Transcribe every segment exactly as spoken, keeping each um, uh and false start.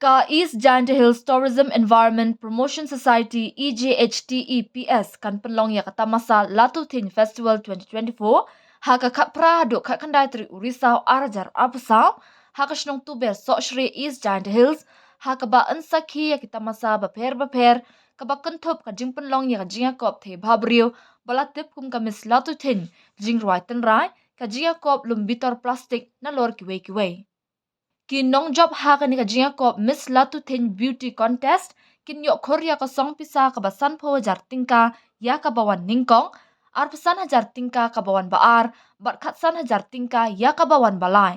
Ka East Jaintia Hills Tourism Environment Promotion Society, E J H T E P S, kan pynlong ïa ka tamasa Latuthin Festival twenty twenty-four ha ka khatphra haduh khatkhyndai tarik u Risaw ar hajar arphew saw ha ka shnong Tuber Sohsri, East Jaintia Hills, ha kaba yn sakhi ïa ki tamasa bapher bapher, kaba kynthup ka jingpynlong ïa ka jingïakop thei bhabriew ba la tip kum ka Miss Latuthin, jingrwai tynrai, ka jingïakop lum bitor plastik nalor kiwei kiwei. Ki nongjop ha kane ka jingïakop Miss Latuthin Beauty Contest kin ïoh khur ïa ka song pisa kaba sanphew hajar tyngka ïa kaba wan nyngkong, arphew san hajar tyngka kaba wan ba ar, bad khatsan hajar tyngka ïa kaba wan ba lai.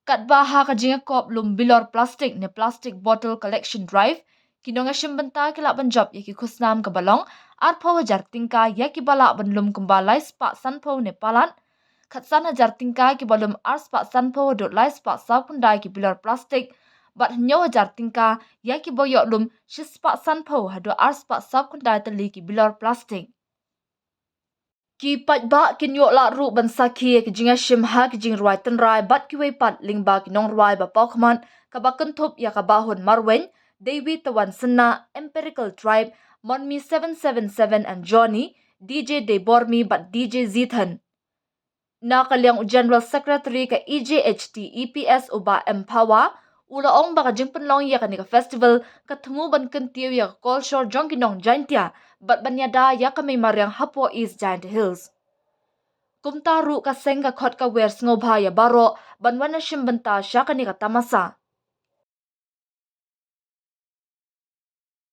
Katba ha ka jingïakop lum bilor plastik ne Plastic Bottle Collection Drive, ki nongïashim bynta ki lah ban jop ïa ki khusnam kaba long arphew hajar tyngka ïa kiba lah ban lum kumba lai spah sanphew ne palat, khatsan hajar tyngka kiba lum ar spah sanphew haduh lai spah sawkhyndai ki bilor plastik, bad hynñiew hajar tyngka ïa kiba ïoh lum shi spah sanphew haduh ar spah sawkhyndai tylli ki bilor plastik. Ki paidbah kin ïoh lah ruh ban sakhi ïa ki jingïashim ha ki jingrwai tynrai bad kiwei pat lyngba ki nongrwai ba pawkhmat, kaba kynthup ïa ka Bahun Marwein, Dewi Tawan Synna, Empirical Tribe, Monmi seven seven seven and Johnny, D J Deibormi bad D J Zithan. Na ka liang u General Secretary ka E J H T E P S, u Bah M Phawa, u la ong ba ka jingpynlong ïa kane ka festival ka thmu ban kyntiew ïa ka kolshor jong ki nong Jaintia bad ban ïada ïa ka mei mariang hapoh East Jaintia Hills. Kumta ruh ka seng ka khot ka wer sngewbha ïa baroh ban wan ïashim bynta sha kane ka tamasa.